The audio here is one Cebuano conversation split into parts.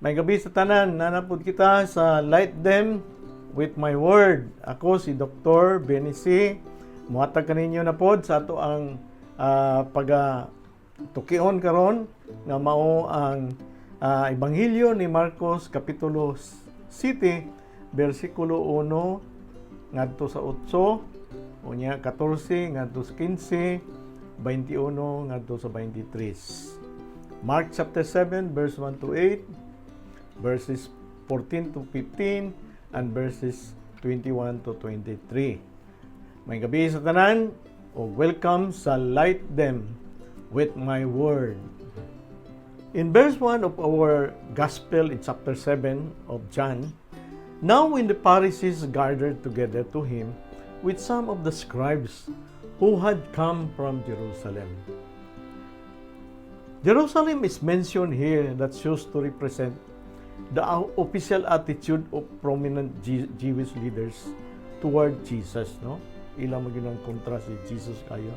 Maayong gabii sa tanan, naa na pod kita sa Light Them with My Word. Ako si Dr. Benisi. Muhatag kaninyo na pod sa ato ang paga tukion karon nga mao ang Ebanghelyo ni Marcos, Kapitulo 7, bersikulo 1 ngadto sa 8, unya 14 ngadto sa 15, 21 ngadto sa 23. Mark chapter 7 verse 1 to 8, verses 14 to 15 and verses 21 to 23. Maayong gabii sa tanan o welcome sa Light Them with My Word. In verse 1 of our Gospel in chapter 7 of John, "Now when the Pharisees gathered together to him with some of the scribes who had come from Jerusalem." Jerusalem is mentioned here that shows to represent the official attitude of prominent Jewish leaders toward Jesus, no? Ilang maging kontra si Jesus kayo.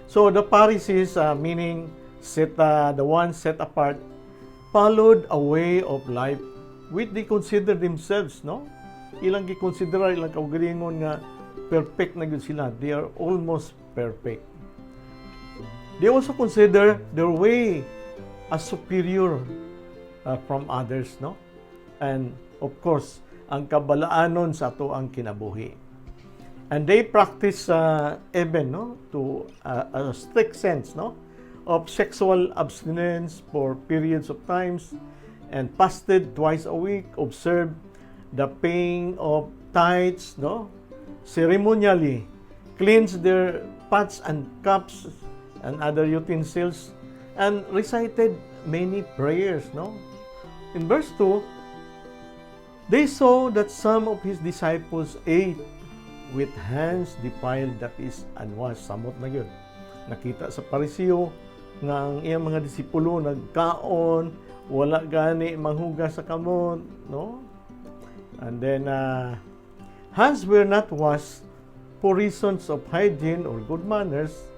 So the Pharisees, meaning set, the ones set apart, followed a way of life which they consider themselves, no? Ilang gi-consider ilang kaugalingon nga perfect na gyud sila. They are almost perfect. They also consider their way as superior from others, no? And of course, ang kabalaanon sa ato ang kinabuhi. And they practice even, no, to a strict sense, no, of sexual abstinence for periods of times and fasted twice a week, observed the paying of tithes, no, ceremonially cleanse their pots and cups and other utensils and recited many prayers, no? In verse 2, "They saw that some of his disciples ate with hands defiled," that is, unwashed. Samot na yun. Nakita sa Pariseo nga ang iyang mga disipulo nagkaon, wala gani manghugas sa kamot, no? And then, hands were not washed for reasons of hygiene or good manners,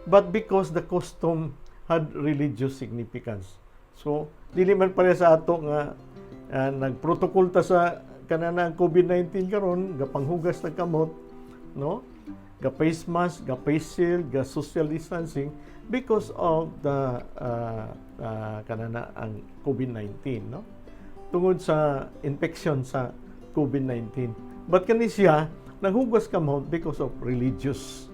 but because the custom had religious significance. So, dili man pare sa ato nga nagprotocol ta sa kanang COVID-19 karon, gapanghugas ng kamot, no? Ga face mask, ga face shield, ga social distancing because of the kanana ang COVID-19, no? Tungod sa infection sa COVID-19. But kani siya naghugas kamot because of religious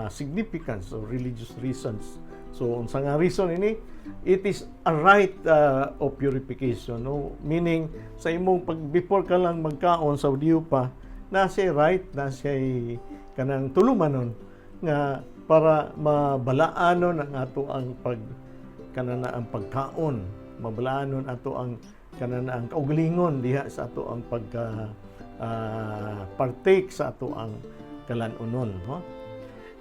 significance or religious reasons. So unsa nga reason ini? It is a rite of purification, no? Meaning sa imong pag before ka lang magkaon sa diyo pa, na siya rite, na siya kanang tulumanon nga para mabalaanon ang ato ang pag kanana ang pagkaon, mabalaanon ato ang kanana ang kaugalingon diha sa ato ang pagka partake sa ato ang kalanunon, no?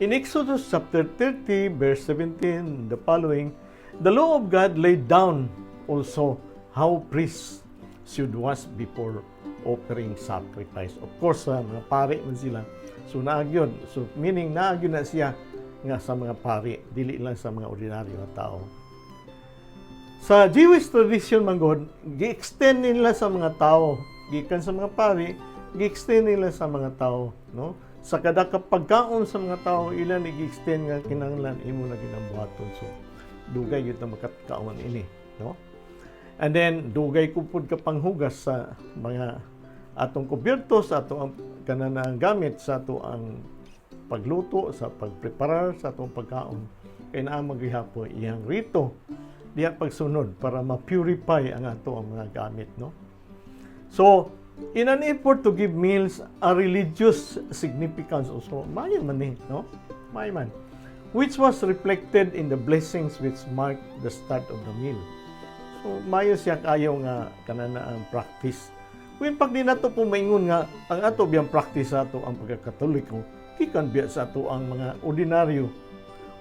In Exodus chapter 30 verse 17, the following, the law of God laid down also how priests should wash before offering sacrifice. Of course, mga pari man sila. So naagyon. So meaning naagyon na siya nga sa mga pari, dili lang sa mga ordinaryo nga tao. Sa Jewish tradition man gud, gi-extend nila sa mga tao, gikan sa mga pari, gi-extend nila sa mga tao, no? Sa kada pagkaon sa mga tao, ilan i-extend nga kinahanglan imo na ginambuhaton. So dugay gyud na makatkaon ini, no? And then dugay ko pud ka panghugas sa mga atong kubyertos, sa atong kanang gamit sa ato ang pagluto, sa pagpreparar sa atong pagkaon. Kay naa maghihapon iyang rito diha pagsunod para ma-purify ang ato ang mga gamit, no? So, in an effort to give meals a religious significance also, maayo man ni, no? Maayo man. Which was reflected in the blessings which marked the start of the meal. So, maayo siya kayo nga kanana ang practice. When pag di nato po maingon nga ang ato biyang practice sa ato ang pagkakatoliko, gikan biya sa ato ang mga ordinaryo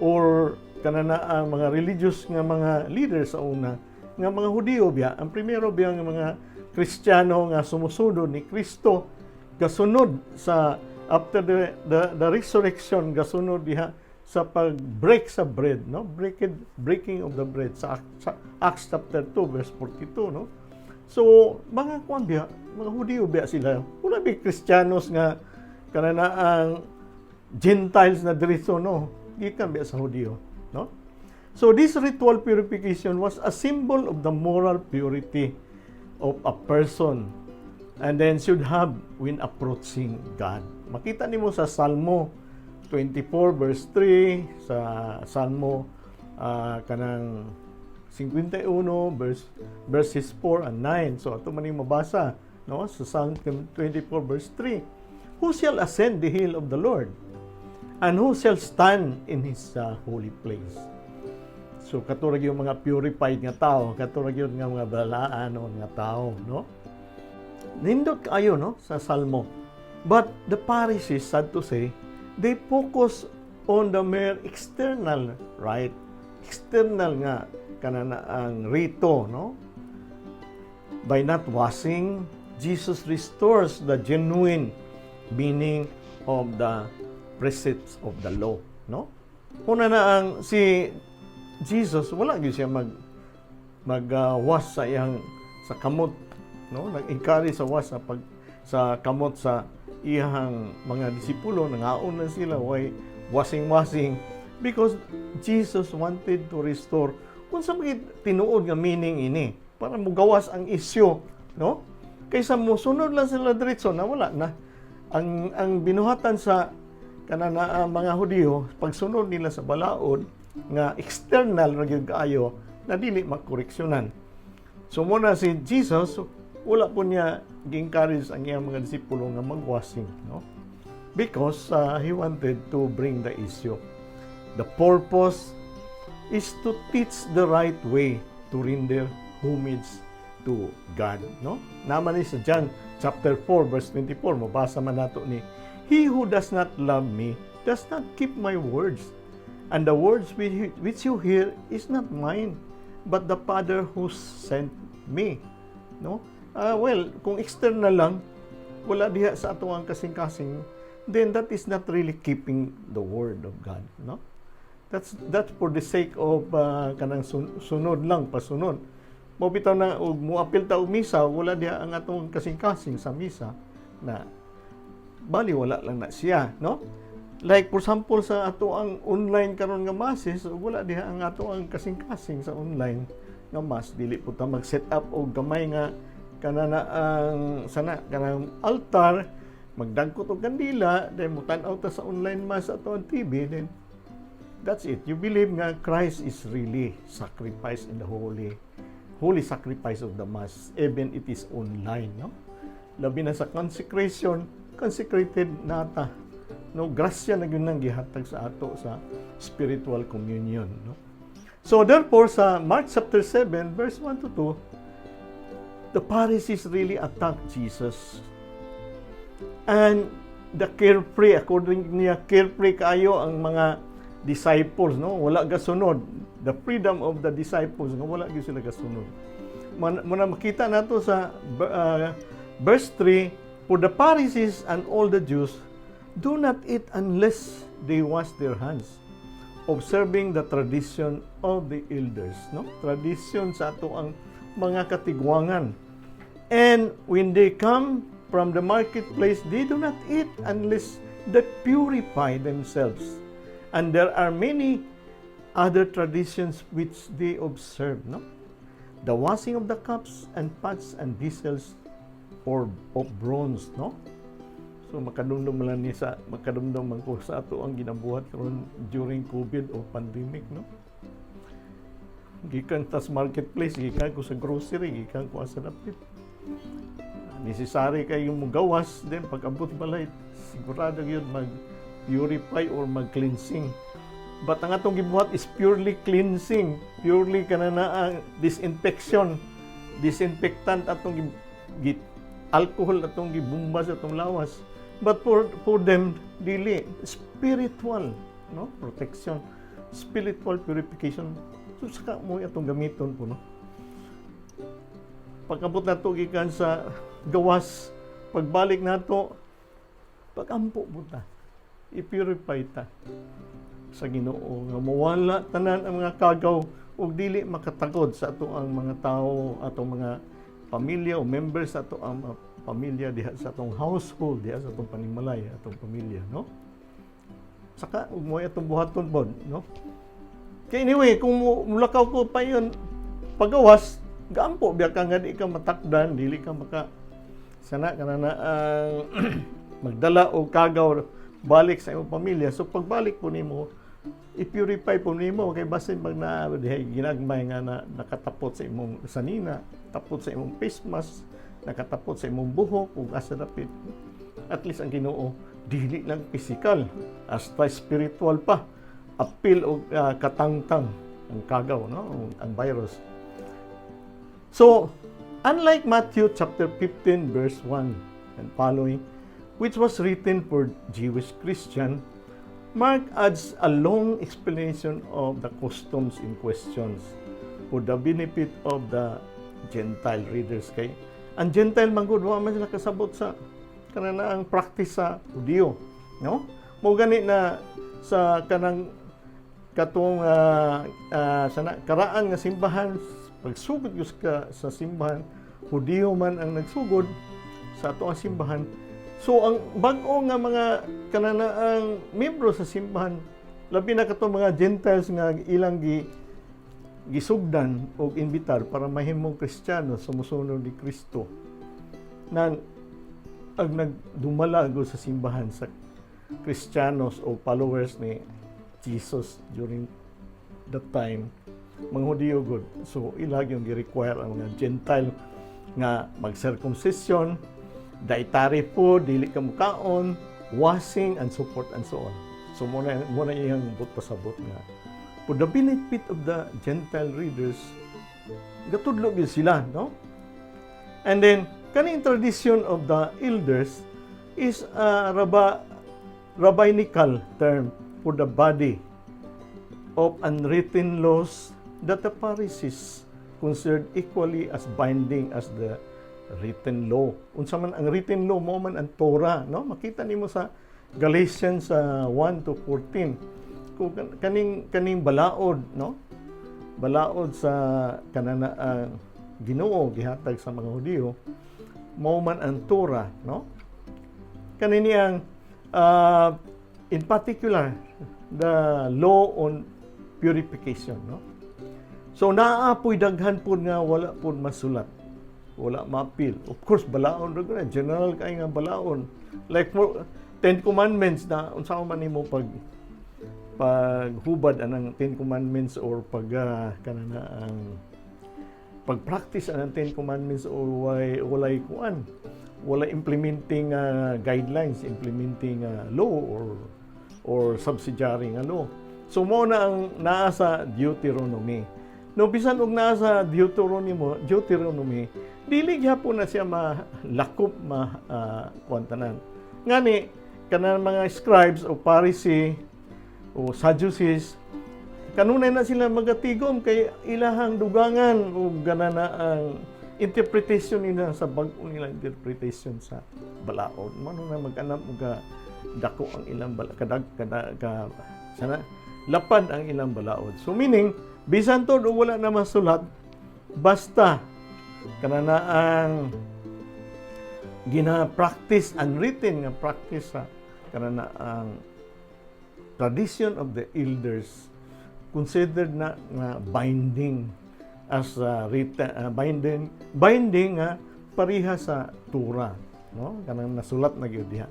or kanana ang mga religious nga mga leaders sa una nga mga Hudiyo biya. Ang primero biya nga mga Kristiyano nga sumusunod ni Kristo, gasunod sa after the resurrection, gasunod diha sa pag-break sa bread, no? Breaking of the bread sa Acts chapter 2 verse 42, no? So, mga kuan biya, mga Hudiyo biya sila. Wala bi Kristiyanos nga kanana ang Gentiles na diretso, no? Gikan biya sa Hudiyo, no? So this ritual purification was a symbol of the moral purity of a person and then should have when approaching God. Makita nimo sa Salmo 24 verse 3, sa Salmo kanang 51 verses 4 and 9. So ato man yung mabasa, no, sa Psalm 24 verse 3. "Who shall ascend the hill of the Lord? And who shall stand in his holy place?" So kato ra yung mga purified nga tao, kato ra gyud nga mga balaanon nga tao, no? Nindot kaayo, no, sa Salmo. But the Pharisees, sad to say, they focus on the mere external right? External nga kanana ang rito, no? By not washing, Jesus restores the genuine meaning of the precepts of the law, no? Una na ang si Jesus, wala gyud siya mag mag wash sa iyang sa kamot, no? Nag-encourage sa wash sa pag sa kamot sa iyang mga disipulo, nangaon na sila, way washing washing, because Jesus wanted to restore kung sa mga tinuod nga meaning ini para mugawas ang isyu, no, kaysa mosunod lang sila diretso na wala na ang binuhatan sa kanana ang mga Hudiyo. Pagsunod nila sa balaod nga external ra gyud kaayo na dili makoreksyonan. So muna si Jesus, wala po niya gi-encourage ang iyang mga disipulo nga magwashing, no, because he wanted to bring the issue. The purpose is to teach the right way to render homage to God, no? Naman ni sa John chapter 4 verse 24, mabasa man nato ni, "He who does not love me does not keep my words, and the words which you hear is not mine, but the Father who sent me." No? Well, kung external lang, wala diha sa ato ang kasing-kasing, then that is not really keeping the word of God, no? That's for the sake of kanang sunod lang, pasunod. Mo bitaw na og muapil ta og misa, wala diha ang atong kasing-kasing sa misa na bali wala lang na siya, no? Like for example sa ato ang online karon nga masses, wala diha ang ato ang kasing-kasing sa online nga mass, dili po ta mag-set up og gamay nga kanana ang sana kanang altar, magdagkot og kandila, then mutan-aw ta sa online mass ato ang TV, then that's it. You believe nga Christ is really sacrificed in the holy holy sacrifice of the mass, even it is online, no? Labi na sa consecration, consecrated nata, no? Grasya na gyud nang gihatag sa ato sa spiritual communion, no? So therefore sa Mark chapter 7 verse 1 to 2, the Pharisees really attacked Jesus. And the carefree, according niya, carefree kayo ang mga disciples, no? Wala gasunod. The freedom of the disciples, nga wala gyud sila gasunod. Muna makita nato sa verse 3, "For the Pharisees and all the Jews do not eat unless they wash their hands, observing the tradition of the elders," no? Tradition sa ato ang mga katigwangan. "And when they come from the marketplace, they do not eat unless they purify themselves. And there are many other traditions which they observe," no? The washing of the cups and pots and vessels or of bronze, no? So makadumdum lang ni sa makadumdum man ko sa ato ang ginabuhat karon during COVID o pandemic, no? Gikan tas marketplace, gikan ko sa grocery, gikan ko sa dapit. Necessary kay yung gawas, then pag abot balay, sigurado yun mag purify or mag cleansing. But ang atong gibuhat is purely cleansing, purely kanana ang disinfection, disinfectant atong alcohol atong gibumba sa atong lawas. But for them, dili spiritual, no? Protection, spiritual purification. So saka mo atong gamiton po, no? Pagabot nato gikan sa gawas, pagbalik nato, pagampo mo ta. I-purify ta sa Ginoo nga mawala tanan ang mga kagaw ug dili makatakod sa ato ang mga tao, atong mga pamilya o members sa ato ang mga pamilya diha sa atong household, diha sa atong panimalay, atong pamilya, no? Saka ug mo atong buhaton pod, no? Kay anyway, kung mulakaw ko pa yun, pagawas, gaampo biya ka nga di ka matakdan, dili ka maka sana kana na ang magdala og kagaw balik sa imong pamilya. So pagbalik po nimo, i-purify po nimo kay basin pag na dihay ginagmay nga na, nakatapot sa imong sanina, tapot sa imong face mask, nakatapot sa imong buhok ug asa dapit. At least ang Ginoo dili lang physical, hasta spiritual pa. Apil og katangtang ang kagaw, no, ang virus. So, unlike Matthew chapter 15 verse 1 and following, which was written for Jewish Christian, Mark adds a long explanation of the customs in questions for the benefit of the Gentile readers, kay ang Gentile man gud, wa man sila kasabot sa kanang ang practice sa Hudiyo, no? Mo gani na sa kanang katong sana karaan nga simbahan, pagsugod gyud ka sa simbahan, Hudiyo man ang nagsugod sa ato ang simbahan. So ang bag-o nga mga kananaang membro sa simbahan, labi na katong mga Gentiles nga ilang gisugdan og imbitar para mahimong Kristiyano, sumusunod ni Kristo, na ang nagdumala gud sa simbahan sa Kristiyanos o followers ni Jesus during that time, mga Hudiyo gud. So ilag yung gi-require ang mga Gentile nga mag-circumcision, dietary food, dili ka mukaon, washing and so forth and so on. So muna iyang buot pasabot nga for the benefit of the Gentile readers, gatudlo gyud sila, no? And then kaning tradition of the elders is a rabbinical term for the body of unwritten laws that the Pharisees considered equally as binding as the written law. Unsa man ang written law, mo man ang Torah, no? Makita nimo sa Galatians 1 to 14. Kung kaning balaod, no? Balaod sa kanana ang Ginoo gihatag sa mga Hudiyo, mao man ang Torah, no? Kanini ang in particular the law on purification, no? So naa po'y daghan pod nga wala pod masulat. Wala maapil. Of course, balaon ra gud, general kay nga balaon. Like for Ten Commandments na unsa man nimo pag paghubad anang Ten Commandments or pag kanana ang pag-practice anang Ten Commandments or walay kuan, wala implementing guidelines, implementing law or subsidiary nga law. So mo na ang naa sa Deuteronomy, no? Bisan og naa sa Deuteronomy, dili gyapon na siya malakop, ma kuan tanan. Ngani kanang mga scribes o Pharisee o Sadducees, kanunay na sila magatigom kay ilahang dugangan o gana na ang interpretation nila sa bag-o nila interpretation sa balaod. Mano na mag-anam og ka dako ang ilang bala, kadag kada ka sana lapad ang ilang balaod. So meaning, bisan to o wala na masulat, basta kanana ang gina-practice, unwritten nga practice sa kanana ang tradition of the elders, considered na nga binding as written, binding nga pareha sa Torah, no? Kanang nasulat na gyud diha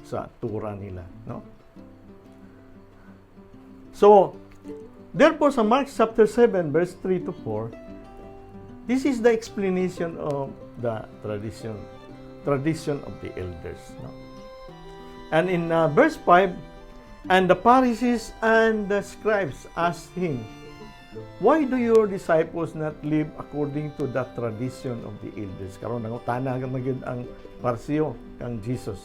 sa Torah nila, no? So therefore, sa Mark chapter 7 verse 3 to 4, this is the explanation of the tradition of the elders, no? And in verse 5, "And the Pharisees and the scribes asked him, 'Why do your disciples not live according to the tradition of the elders?'" Karon nangutana man gyud ang Pariseo kang Jesus.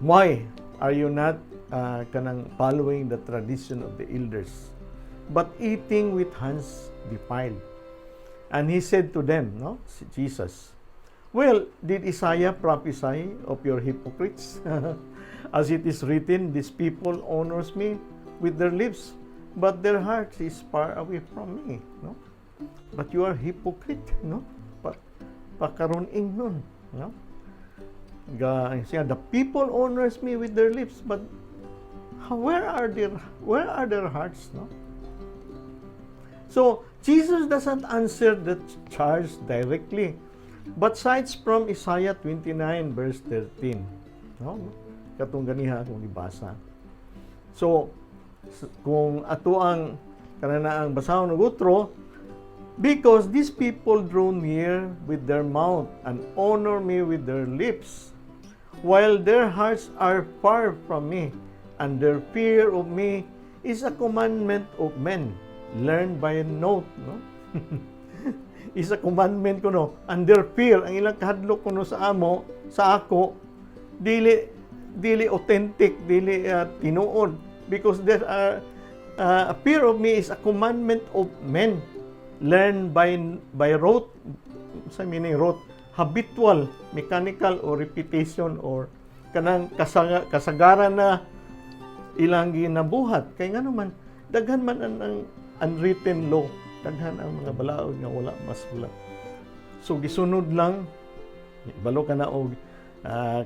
Why are you not kanang following the tradition of the elders, but eating with hands defiled? And he said to them, no, si Jesus, "Well, did Isaiah prophesy of your hypocrites? As it is written, 'These people honors me with their lips, but their hearts is far away from me.'" No? But you are hypocrite, no? Pa pakaron ingnon, no? Ga siya, "The people honors me with their lips, but where are their hearts?" no? So Jesus doesn't answer the charge directly, but cites from Isaiah 29 verse 13. No? Katong ganiha akong gibasa. So, kung ato ang kanana ang basahon og utro, "Because these people draw near with their mouth and honor me with their lips, while their hearts are far from me, and their fear of me is a commandment of men learned by rote," no? Is a commandment kuno, and their fear, ang ilang kahadlok kuno sa amo, sa ako, dili authentic, dili tinuod, because there are a fear of me is a commandment of men learned by rote. Sa meaning rote, habitual, mechanical or repetition, or kanang kasagaran na ilang ginabuhat, kay ngano man daghan man ang unwritten law, daghan ang mga balaod nga wala masulat. So gisunod lang, balo ka na og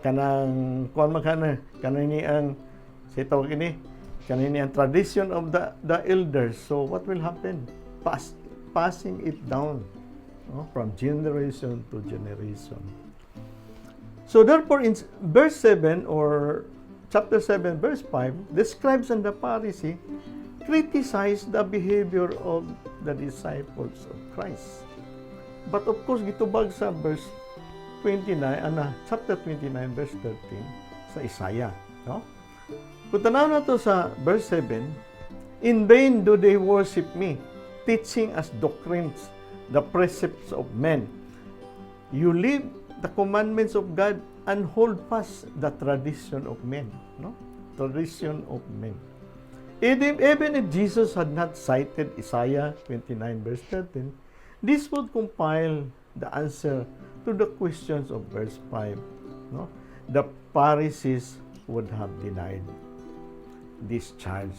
kanang kuan man kana kanang ni ang sa tawag ini kanini ang tradition of the elders. So what will happen? Passing it down, no, from generation to generation. So therefore, in verse 7 or chapter 7 verse 5, the scribes and the Pharisee criticize the behavior of the disciples of Christ. But of course, gitubag sa verse 29, ana, chapter 29 verse 13 sa Isaiah, no? Kung tanaw na to sa verse 7, "In vain do they worship me, teaching as doctrines the precepts of men. You leave the commandments of God and hold fast the tradition of men." No? Tradition of men. Even if Jesus had not cited Isaiah 29 verse 13, this would compile the answer to the questions of verse 5. No? The Pharisees would have denied this charge,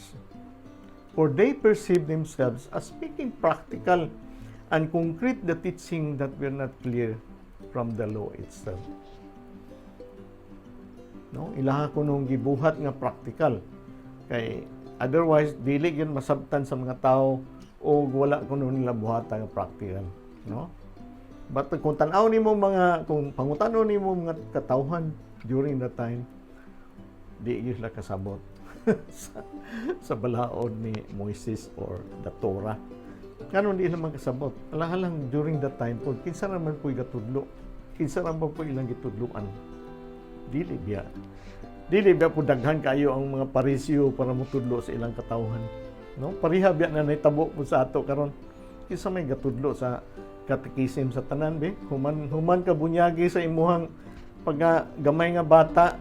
for they perceived themselves as making practical and concrete the teaching that were not clear from the law itself. No? Ilaha kunong gibuhat nga practical. Kay otherwise dili gyud masabtan sa mga tao o wala kuno nila buhatan nga practical, no? But kung tan-aw nimo mga kung pangutano nimo mga katawhan during that time, di gyud sila kasabot sa balaod ni Moises or the Torah. Ngano di naman kasabot? Alang during that time po, kinsa naman po gatudlo? Kinsa naman po ilang gitudloan? Dili biya. Dili biya po daghan kayo ang mga Pariseo para motudlo sa ilang katawhan. No? Pareha biya na nahitabo po sa ato karon. Kinsa may gatudlo sa catechism sa tanan be? Human ka bunyagi sa imuhang pagka gamay nga bata,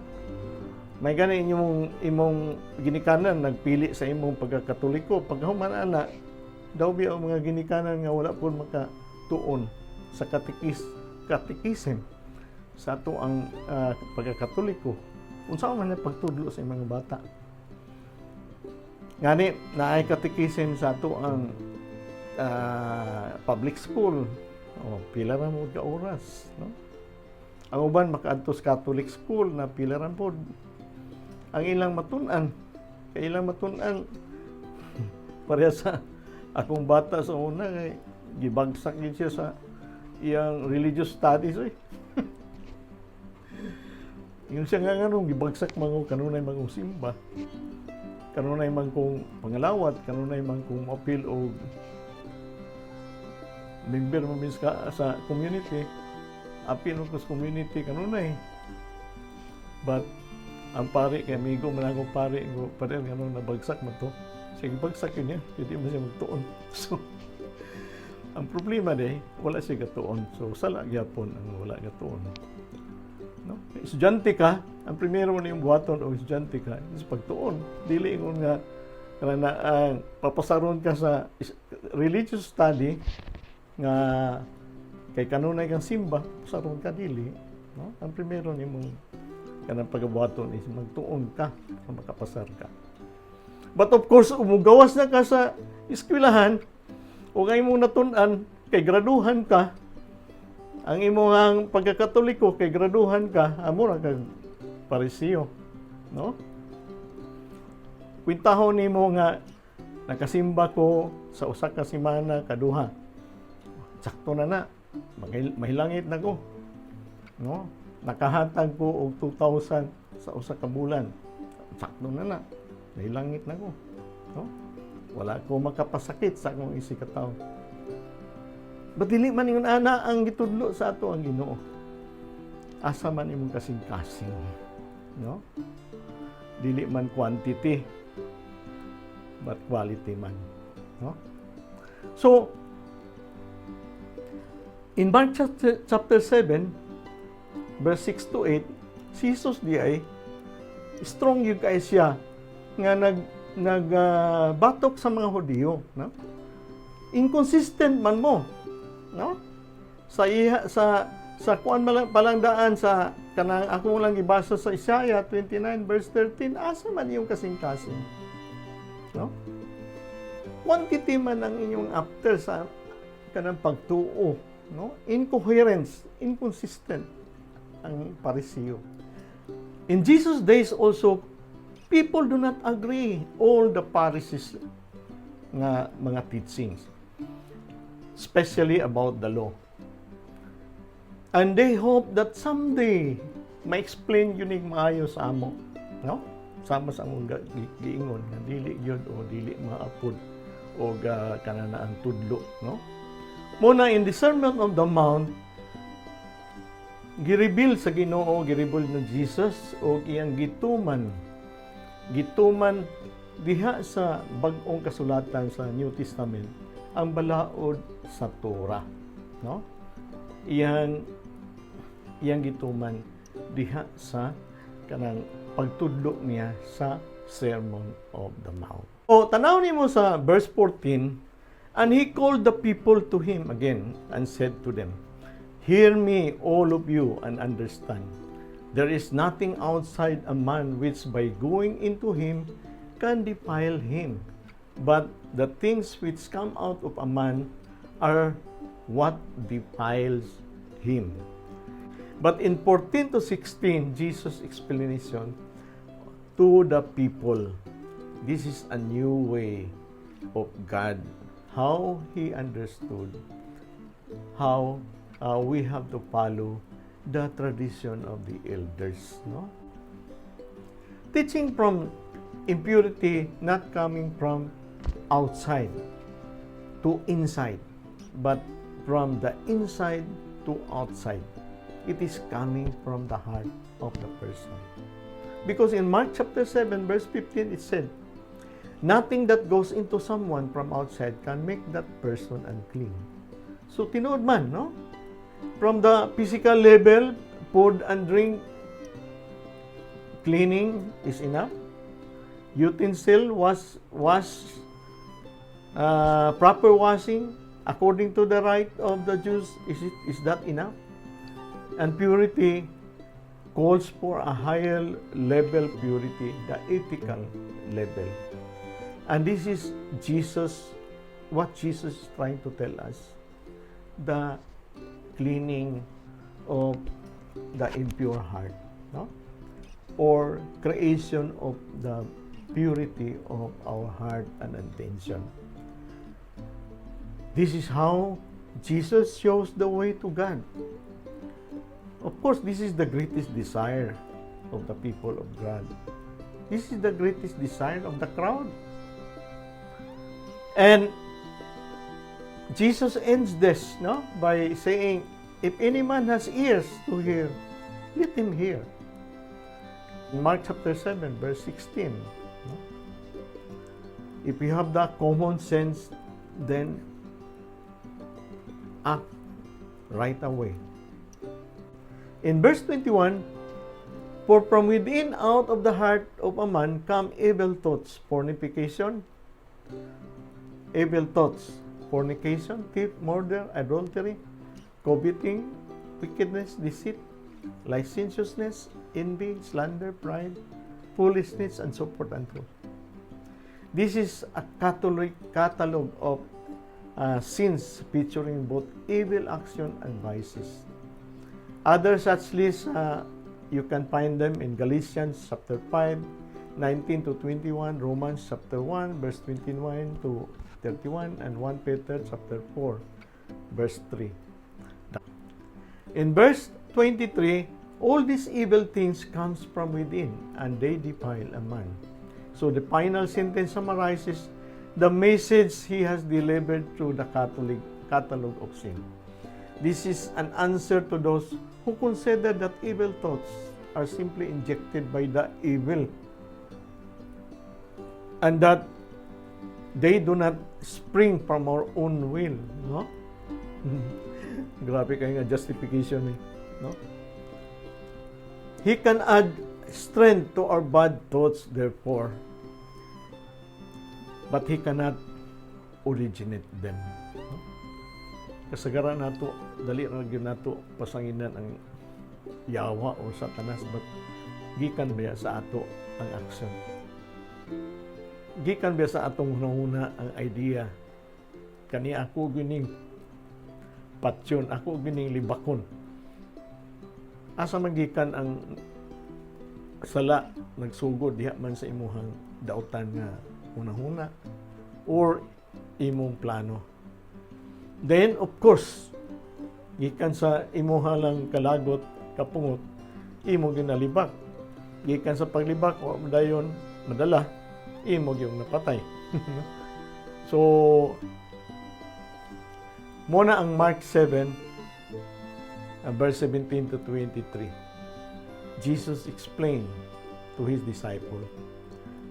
may gani inyong imong ginikanan nagpili sa imong pagkakatoliko. Pagkahuman ana, daw biya ang mga ginikanan nga wala po makatuon sa catechism sa ato ang pagkakatoliko, unsa man ang pagtudlo sa mga bata? Ngani naay catechism sa ato ang public school, oh, pila ra mo ka oras, no? Ang uban makaadto sa Catholic school na pila ra pod ang ilang matun-an, kay ilang matun-an. Pareha sa akong bata sa una, kay gibagsak gid siya sa iyang religious studies oy. Yung siya nga nganong gibagsak man ko, kanunay man kong simba, kanunay man kong pangalawat, kanunay man kong apil og member mo ka sa community, apil mo ko sa community kanunay. But ang pari kay amigo man akong pari ko, "Pare, nganong nabagsak man to?" Sige, bagsak yun niya, hindi mo siya magtuon. So ang problema de, wala siya gatuon. So sala gyapon ang wala gatuon, no? Estudyante ka, ang primero mo yung buhaton o estudyante ka is pagtuon. Dili ingon nga kana na papasaron ka sa religious study nga kay kanunay kang simba, pasaron ka, dili, no? Ang primero nimong kanang pagabuhaton is magtuon ka para makapasar ka. But of course, umugawas na ka sa eskwelahan. O ang imong natun-an kay graduhan ka, ang imong pagkakatoliko kay graduhan ka, amo ra kag Pariseo, no? Kwintahon nimo nga nakasimba ko sa usa ka semana kaduha. Sakto na na. Mahilangit na ko. No? Nakahatag ko og 2,000 sa usa ka bulan. Sakto na na. Mahilangit na ko. No? Wala ko makapasakit sa akong isigkatawo. But dili man ingon ana ang gitudlo sa ato ang Ginoo. Asa man imong kasing-kasing. No? Dili man quantity but quality man. No? So, in Mark chapter 7, verse 6 to 8, si Jesus diay, strong gyud kay siya nga nag nag batok sa mga Hudiyo, no? Inconsistent man mo, no? Sa iha, sa kuan man lang, palangdaan sa kanang ako lang gibasa sa Isaiah 29 verse 13, asa man iyong kasing-kasing? No? Quantity man ang inyong after sa kanang pagtuo, no? Incoherence, inconsistent ang Pariseo. In Jesus' days also, people do not agree all the Pharisees nga mga teachings, especially about the law. And they hope that someday ma-explain gyud ning maayo sa amo, no? Sama sa among giingon nga dili gyud o dili maapod o ga kanana ang tudlo, no? Muna in the Sermon on the Mount, gireveal sa Ginoo, gireveal ni Jesus og iyang gituman diha sa bag-ong kasulatan sa New Testament ang balaod sa Torah, no? Iyang gituman diha sa kanang pagtudlo niya sa Sermon of the Mount. O tanaw nimo sa verse 14, "And he called the people to him again and said to them, 'Hear me, all of you, and understand. There is nothing outside a man which by going into him can defile him. But the things which come out of a man are what defiles him.'" But in 14 to 16, Jesus' explanation to the people. This is a new way of God, how He understood how we have to follow the tradition of the elders. No? Teaching from impurity not coming from outside to inside, but from the inside to outside. It is coming from the heart of the person. Because in Mark chapter 7, verse 15, it said, "Nothing that goes into someone from outside can make that person unclean." So, tinuod man, no? From the physical level, food and drink, cleaning is enough. Utensil was proper washing according to the rite of the Jews. Is that enough? And purity calls for a higher level purity, the ethical level. And this is Jesus, what Jesus is trying to tell us. The cleaning of the impure heart, no? Or creation of the purity of our heart and intention. This is how Jesus shows the way to God. Of course, this is the greatest desire of the people of God. This is the greatest desire of the crowd. And Jesus ends this, no, by saying, "If any man has ears to hear, let him hear." In Mark chapter 7, verse 16. No? If you have the common sense, then act right away. In verse 21, "For from within, out of the heart of a man, come evil thoughts, fornication, theft, murder, adultery, coveting, wickedness, deceit, licentiousness, envy, slander, pride, foolishness, and so forth and so." This is a Catholic catalog of Sins featuring both evil action and vices. Other such lists, you can find them in Galatians chapter 5, 19 to 21, Romans chapter 1, verse 29 to 31, and 1 Peter chapter 4, verse 3. In verse 23, all these evil things comes from within and they defile a man. So the final sentence summarizes the message he has delivered through the Catholic catalog of sin. This is an answer to those who consider that evil thoughts are simply injected by the evil and that they do not spring from our own will, no? Grabe kaayo nga justification eh, no? He can add strength to our bad thoughts, therefore, but he cannot originate them. No? Kasagaran nato, dali ra gyud nato pasanginan ang yawa or Satanas, but gikan ba sa ato ang action? Gikan ba sa atong hunahuna ang idea? Kani ako gining patyon, ako gining libakon. Asa man gikan ang sala nagsugod? Diha man sa imuhang dautan nga hunahuna or imong plano. Then, of course, gikan sa imuha lang kalagot, kapungot, imo ginalibak. Gikan sa paglibak, o dayon madala, imo gyung napatay. So, mao na ang Mark 7, verse 17 to 23. Jesus explained to his disciple.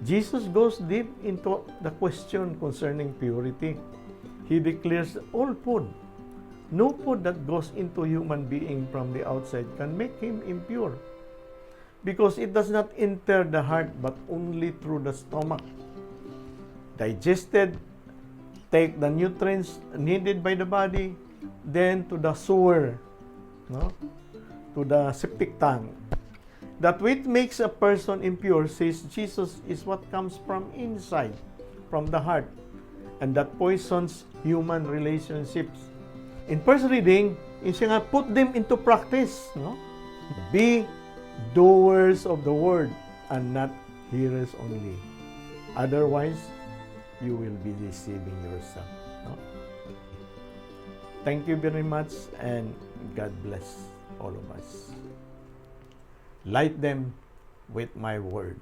Jesus goes deep into the question concerning purity. He declares all food, no food that goes into human being from the outside can make him impure, because it does not enter the heart but only through the stomach. Digested, take the nutrients needed by the body, then to the sewer, no? To the septic tank. That which makes a person impure, says Jesus, is what comes from inside, from the heart, and that poisons human relationships. In first reading, siya nga, put them into practice. No? Be doers of the word and not hearers only. Otherwise, you will be deceiving yourself. No? Thank you very much and God bless all of us. Light them with my word.